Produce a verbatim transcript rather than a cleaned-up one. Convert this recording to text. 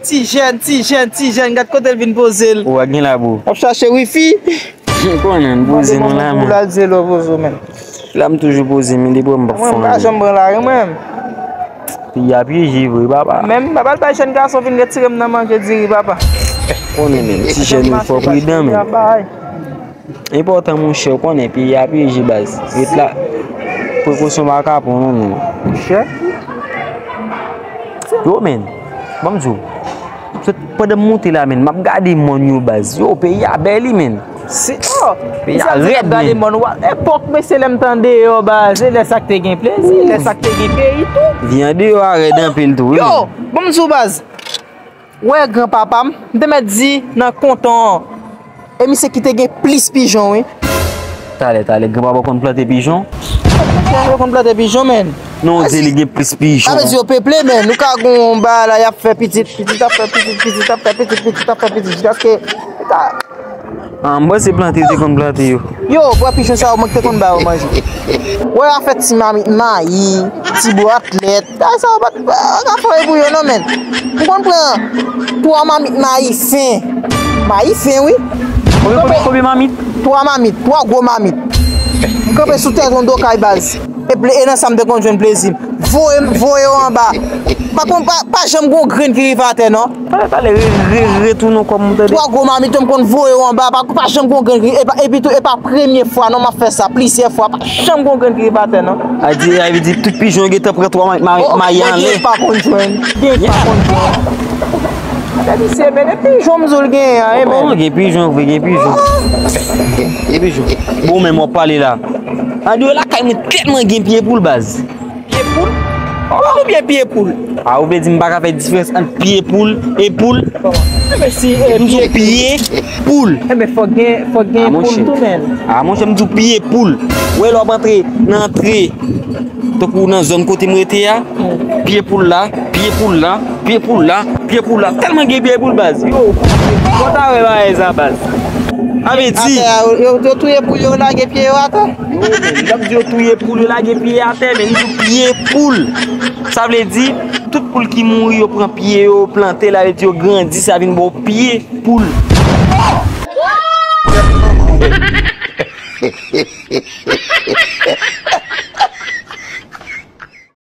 Ti jèn, ti jèn, ti jèn, gad kote l vin poze l. Ou a gen la bou. W ap chache wifi? M konnen, poze nou la, men. Ou la zelo poze w, men. La m toujou poze, men depi m pa fè anyen. Mwen, m pa janm pran lari, mwen. Peyi a pyeje vre, papa. Men, papa, l bay jèn gason vin retire m nan manje diri, papa. Konnen, men, ti jèn, fò pridan, men. Enpòtan, monchè, ou konnen peyi a pyeje, baz. Ret la. Prekosyon pa ka pran, non, non. Monchè. Yo, men. Ban m di w. Sot pandan m monte la, men. M ap gade mòn yo, baz. Yo, peyi a bèl, wi, men. Se, oh, peyi a rèd, men. Gade mòn, wa. Epòk, mesye, lè m t andeyò, baz. E lè sa k te gen plezi, lè sa k te gen peyi, tou. Vi andeyò a rèd anpil, tou, wi, men. Yo, ban m di w, baz. Wè granpapa m, m te mèt di nan kontan an, e misye ki te gen plis pijon, wi. Talè, talè, granpapa w konn plante pijon? Yo konn plante pijon, men. Non, di li gen plis pijon. Sa vle di yo peple, men. Nou ka gon bagay la, y ap fè pitit, pitit ap fè pitit, pitit ap fè pitit, pitit ap fè pitit, jiskaske li ka Ah, m panse plante yo te konn plante yo. Yo, bwè pijon sa yo, mwen ki te konn ba yo manje. Wè afè ti mamit mayi, ti bwat lèt. Bagay sa yo pa t, pa ka fè pou yo non, men. M konn pran twa mamit mayi fen. Mayi fen, wi. Konbyen, konbyen, konbyen mamit? Twa mamit, twa gwo mamit. M kanpe sou tèt yon do kay baz. E ple-, e nan sa m te konn jwenn plezi m. Voye m, voye yo anba. Pa konn, pa, pa janm gon grenn ki rive atè, non. Talè, talè, re, re, retounen kò m, tande. Twa gwo mamit yo m konn voye yo anba, pa, pa janm gon grenn ki, e pa, epi tou, e pa premye fwa, non, m ap fè sa, plizyè fwa, pa janm gon grenn ki rive atè, non. A di, a vle di, tout pijon yo gentan pran twa ma-, ma-, mayi anlè. Gen pa konn jwenn, gen pa konn jwenn. Gade misye, men, e pijon m di w l genyen an, e, men. Oh, gen pijon, vre, gen pijon. Gen pijon. Bon, men, m ap pale la. Andeyò lakay mwen tèlman gen pye poul, baz. Pye poul? Poul oubyen pye poul? A, ou vle di m pa ka fè diferans ant pye poul e poul? Kòman? Enben si, e, m di w pye poul. Enben fòk gen, fòk gen poul tou, men. A, monchè, m di w pye poul. Ou wè lè w ap antre nan antre, tankou nan zòn kote m rete a, pye poul la, pye poul la, pye poul la, pye poul la. Tèlman gen pye poul, baz. Yo, bon, ta wè bagay sa, baz. A vle di, atè a, yo, yo touye poul yo, lage pye yo atè. Yo, men, lè m di yo touye poul, yo lage pye atè, men m di w pye poul. Sa vle di, tout poul ki mouri, yo pran pye yo, plante, la vle di yo grandi, sa vin ba w pye poul.